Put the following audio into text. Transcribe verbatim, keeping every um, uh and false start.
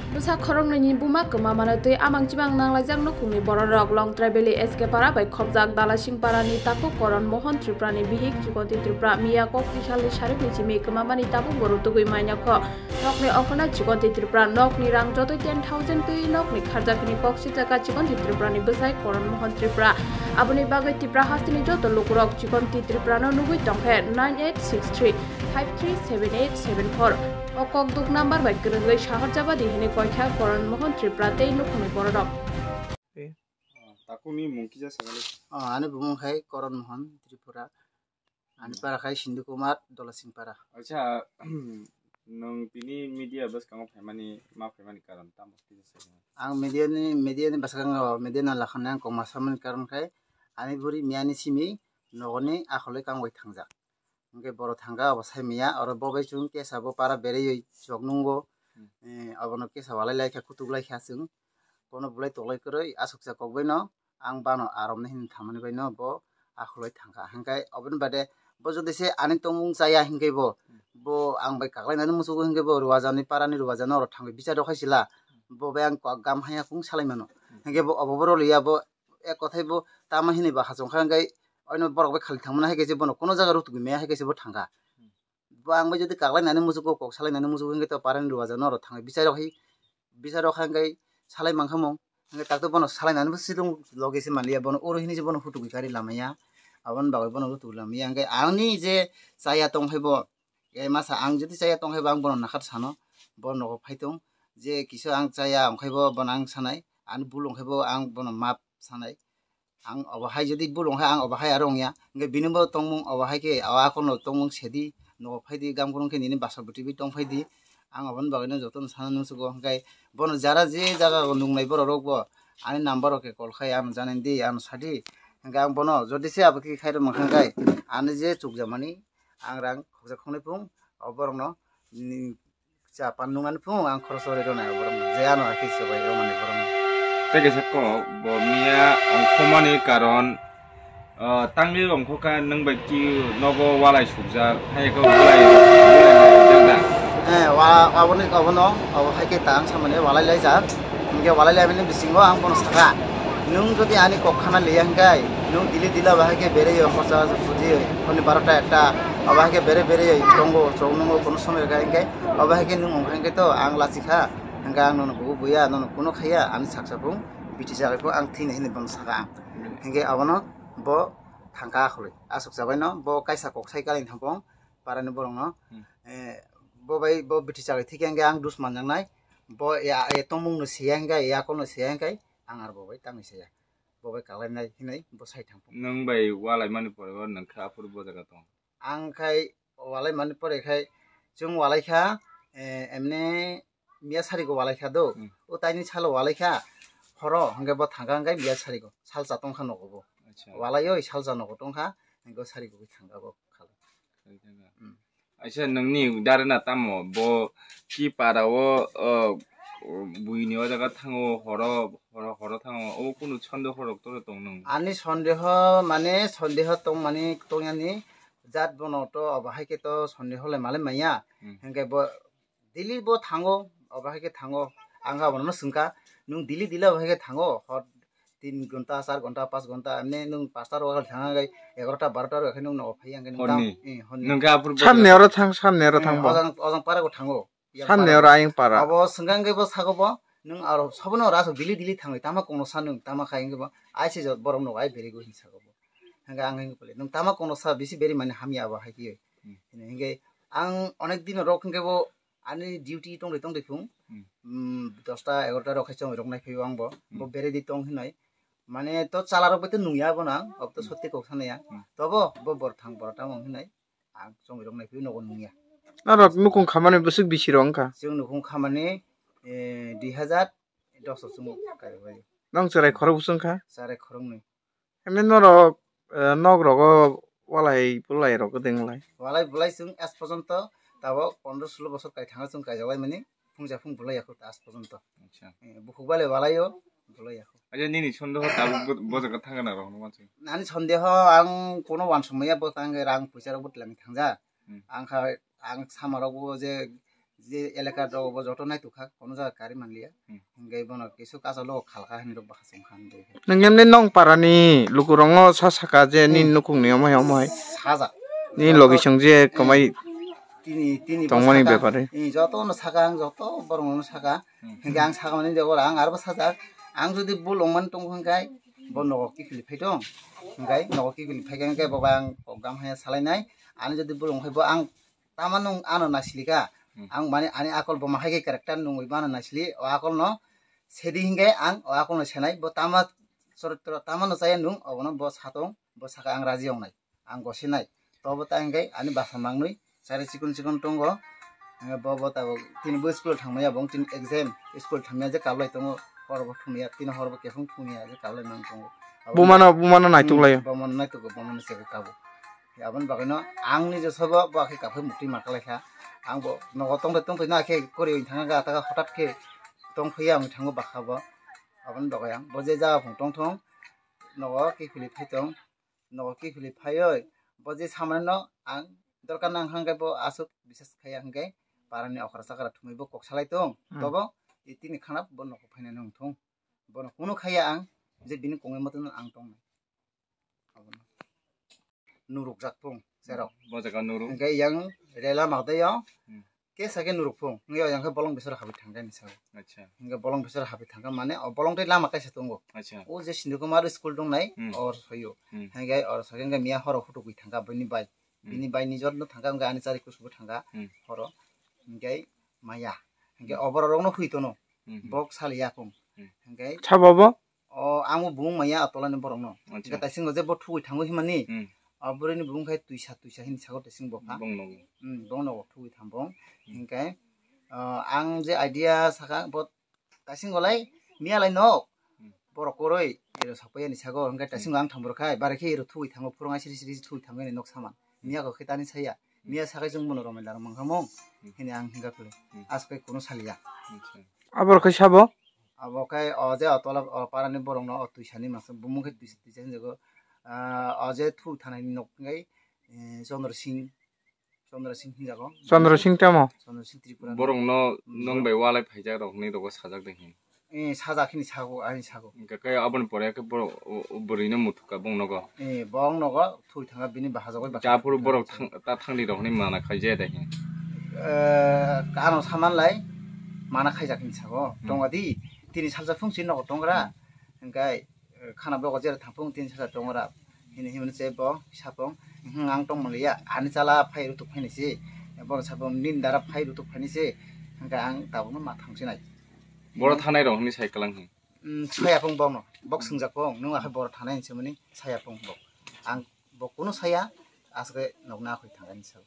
Bwsa khoroknwini buma kwma mano twi amang chimang nanglaijak nukhungni bororok. Longtrai Valley S K Para bai khopjak Dalasing Parani takhuk Koron Mohan Tripurani bihik Chikonti Tripura miya kok tisalni sarikni simi kwmamani tabukbo rutugwi manya kho. Nokni okna Chikonti Tripura nokni rang jotoi ten thousand twi nokni kharjakni kok sijaka Chikonti Tripurani bwsai Koron Mohan Tripura. Aboni bagwi Tripura hasteni joto lukurok Chikonti Tripurano nugwi tongkhe nine eight six three five three seven eight seven four. O kokduk number bai kwrwngwi sahorjabadi hinwi koikha Koron Mohan Tripura tei nukhungni bororok. Takuni mung kisa sakali. Ah, ani bumung khai Koron Mohan Tripura. Ani para khai Sindhu Kumar Dolasing para. Acha, nwng tini media bwskango phaimani, ma phaimani karon tamo kisa sakali. Ang media ni, media ni bwskango, media no lakhani ang kok ma samani karon khai ani buri miyani simi nogoni akholi kangwi thangjak. Hingke boro thangka abo sai miya, oro bo bai chwng kesa bo para bereyoi chok nungo. Hmm. Eh, abono kesa walai lai kha, kutuk lai kha chwng. Kono bulai toklai kwrwi aswk cha kok bai no ang bano arom ni hin thamani bai no bo akhulai thangka. Hingke oboni bade bo jodi se ani tongmung chaya hingke bo, hmm, bo ang bai kaklai nani musugo hingke bo Ruwajani parani Ruwajani oro thangwi bichar rok hai sila. Bo bai ang kok gam haya kung salai mano. Hmm. Hingke bo obo bo roliya bo ek kothai bo tama hinwi ba hachong kha hingke oino borok bai khali thangmani hai khe se bono kono jaga rutugwi maya hai khe se bo thangkha. Bo ang bai jodi kaklai nani musugo kok salai nani musugo hingke to parani Ruwajani oro thangwi bichar rok hai bichar rok hingke salai mankha mung hingke tak to bono salai nani bo sidung loge se manliya bono oro hini se bono rutugwi kari lamaya aboni bagwi bono rutugwi lamaya hingke ani je chaya tong hai bo e masa ang jodi chaya tong hai bo ang bono nakhar sano bo nogo phai tong je kisa ang chaya ong khai bo bono ang sanai ani bul ong khai bo ang bono map sanai. Ang obo hai jodi bul ong hai ang obo hai aro ong ya. Hingke bini bo tongmung obo hai khe o akorno tongmung sedi. Nogo phai di gam kurung khe nini basa bwtwi bi tong phai di. Ang oboni bagwi no jotono sana nung sugo. Hingke bono jara je jaga o nung nai borok rok bo ani number rok khe call khai ano janani di ano sadi. Hingke ang bono jodi se abo khe khai rw mankha hingke ani je chukjamani ang rang khoksa khoknwi phung o borok no ni cha pan nung ani phung ang khoroksa ri rw nai borok no je ano akhe se bai rw mani borok no. Tei kaisa kok bo miya ang khomani karon, ah, tangwi rong kho kha nwng bai ki nogo walai sukjak hai khe walai walai jak da. Eh, wa aboni obono obo hai khe ta ang samani walai lai jak. Hingke walai lai mani bisingo ang bono saka. Nwng jodi ani kok khana liya hingke nwng dili dila bahai khe berei yo khorsa buji honi barota ekta. Abo hai khe bere bere tongo, chwng nungo kono somoi kha hingke, abo hai khe nwng ongkha hingke to ang lachi kha, hingke ang nono bubu buya, nono kuno khaiya, ani saksa bung biti jagai bo ang thini hini bono saka ang. Hingke abono bo thangka akholi, aswk chabai no bo kaisa kok sai kali thangpong parani borok no, hmm, eh, bo bai bo biti jagai thik hingke ang dus manjak nai, bo ya, ya tongmung no siya hingke, ya kol no siya hingke ang ar bo bai tangni siya, bo bai kaklai nai hinui bo sai thangpong. Nwng bai walai mani pore o nwng kha aphuru bo jaga tong. Ang khai walai mani pore khai chwng walai kha, eh, emne miya sari go walai kha do. Hmm. O taini salo walai kha horo hingke bo thangka hingke miya sari go sal cha tong kha nogo bo. Acha. Walai oi sal cha nogo tong kha hingke sari go thangka bo kha. Sari thangka. Hmm. Aisa nwngni dare na tamo bo ki para o, o, buini o jaga thango horo, horo, horo thango o kunu sondeho rok toro tong nung. Ani sondeho mane sondeho tong mani tong yani jat bono to obo hai khe to sondeho le male maya. Hmm. Hingke bo daily bo thango obo hai khe thango ang abono swngkha nwng daily daily obo hai khe thango hor tin ghonta, char ghonta, panch ghonta, emne nwng panchta rok thang khe egarota barota rok khe nwng nogo phai ang khe nwng tam, horni. Eh, horni. Nwng khe aphuru samne oro thang, samne oro eh, thang bo. Ojang, ojang para go thango. Samne oro ayang para. Abo swngkha hwnkhe bo sago bo, nwng aro sabono oro aswk dili dili thangwi tama kono sa nwng tama khai hwnkhe bo, ai se jot borok nogo ai beri go hin sago bo. Hwnkhe ang hwnkhe pole, nwng tama kono sa bisi beri mani hamya abo hai khe. Hmm. Hwnkhe ang onek din rok hwnkhe bo ani duty tongri tongri phung, hmm, mm, dosta egarota rok khai chongwi rok nai phaibo ang bo. Hmm. Bo beri di tong hinai. Mane to chala rok bai to nungya bo nang, ob to hmm, sotti kok sanaya. Hmm. Tobo bo bor thang bor tamo hinai. Ang chongwi rok nai phaiwi nogo nungya. Norok nukung khamani bwswk bisi rok wngkha? Chwng nukung khamani, eh, dui hazar dos o chwng kaibai. Nong chwrai khorok bwswk wngkha? Chwrai khoroknwi. Himni norok, eh, nok rogo walai bulai rok kwdwng lai? Walai bulai chwng aaj porjonto tabok pondro sulo bosor kai thangna chwng kaijak lai mani. Phungsa phung bulai yakho ta aaj porjonto. Acha. Eh, bukhuk bai le walai o, bulai yakho. Acha, nini sondeho tabuk bo, bo jaga thangna rok no mansi. Ani sondeho ang kono wansuk maya bo tang rang puisa rok bo twlangwi thangjak. Hmm. Ang kha, ang sama rok bo je Je elaka rok bo joto naituk kha, kono jaga kari manliya. Hmm. Hingke bono kisu kacha logo khalka hinwi rok bwkha chwng kha hinwi. Nang emne nong parani lukurokno sa saka je nini Hmm. nukungni omo hai omo hai. Sajak. Nini Joto logi chwng je Hmm. komai Tini, tini bo tongmani saka. bepare. Tini joto no saka, ang joto borok no saka. Hmm. Hingke ang saka mani jago ang arbo sajak. Ang jodi bul wngmani tongkha hingke bo nogo kiphilwi phai tong. Hingke nogo kiphilwi phai khe hingke bo ang program hai salainai. Ani jodi bul wngkhe bo ang tama nwng ano naisilika. Hmm. Ang mani ani akol bo mahai khe character nungwi bo ano naisili. O akol no sedi hingke ang o akol no senai. Bo tama chorotro tama no chaya nung obono bo satong bo saka ang raji wngnai. Ang gosinai. Tobo ta hingke ani basa mangnwi chari chikon chikon tongo. Hingke bo bo tabok tini bo school thangmaya bo tini exam school thangmaya je kablai tongo. Hor bo thumya tini hor bo kefung thumya je kablai mang tongo. Abo Bumano bumano naituk Hmm, laio. Bumano naituk bumano se kabo. Aboni bagwi no ang ni je sobo bo akhe kaphai mukti ma kalai kha. Ang bo nogo tongthai tongthai no akhe kori wng thang ga ta hotat khe tongphai ang thango bakha bo. Aboni bagwi ang bo je jaga phung tongthong nogo kiphilwi phai tong. Nogo kiphilwi phaiwi bo je samani no ang dorkar nang hang khe bo aswk bisas khaiya hwnkhe parani okra chakra thumwi bo kok salai tong. Hmm. Tobo tini khana bo nogo phainani wng thung. Bono kunu khaiya ang je bini kongwi motono ang tongnai. Nurukjak thung cherok. Bo jaga nuru. Hwnkhe yang rela magdayo. Hmm. Kesa khe nuruk phung. Hingke yang khe bolong bisor habi thangkha ni sao. Acha. Hingke bolong bisor habi thangkha mane o bolong tei lama kaisa tongo. Acha. O je Sindhu Kumar school tongnai Hmm. or soyo. Hmm. Hingke or soyo hingke miya horo hutuk gwi thangkha bini bai. Hmm. Bini bai ni jor no thangkha hingke ani chari kusugo thangkha Hmm. horo. Hingke maya. Hingke Hmm. oboro rok no hui tono. Hmm. Bok sali yakung. Hmm. Hingke Sabo bo? O ang bo bumung maya a tola ni borok no. Acha. Hingke taising o je bo thugui thango himani. Hmm. O bwrwi ni bumung khai tuisa tuisa hini sago taising bo pha. Bong nogo. Hmm, bong nogo thugui thang bong. Hmm. Hingke, o, ang je idea saka bo taising golai miya lai no. Hmm. Borok koroi ero sapaya ni sago hingke taising Hmm. ang thang borok khai bare khe ero thugui thango phurung ai siri siri thugui thango ni nok saman. Hmm. Miya ko khe tani saya. Hmm. Miya sakai jung bono romel daro mangkha mong. Hmm. Hini ang hingka khe. Hmm. Aswk kai kuno saliya. Acha. Abor khai sabo? Abo khe o je o tola o parani borokno o twisani masa bumung khe twisa twisa hinjago. Ah, o je thu thanani nok khe, eh, Chandra Singh, Chandra Singh hinjago. Chandra Singh tamo? Chandra Singh Tripura. Borokno Hmm. nwng bai walai phaijak rok hinwi rogo sajak de hin. Eh, sajak hini sago, ani sago. Hingke khe aboni pore khe borok o, o bwrwino muthukha bong nogo. Eh, bong nogo. Thwi thangkha bini bahajagwi baksa Chaphuru thangkha borok hinwi thang-, ta thangdi rok hinwi mana khaijaya da hin. Eh, ano samanlai mana khaijak hinwi sago. Hmm. Tongadi, tini salsa phungsi nogo tongra. Hmm. Hingkai, eh, khana bogo jera thangphung tini salsa tongra. Hini himani se bo sapung, "Hmm, ang tongmaliya, ani chala phai rutuk phainisi." Bono sapung, "Nini dara phai rutuk phainisi." Hingkai ang tabukno ma thangsinai. Boro Hmm. thanai rok hinwi sai kwlang hin. Hmm, saya phung bokno, bok Hmm. swngjak phung, "Nwng akhai boro thanai?" hinwi swmani saya phung bok. Ang Bo kuno saya, aswk nokna khoi thangani sao.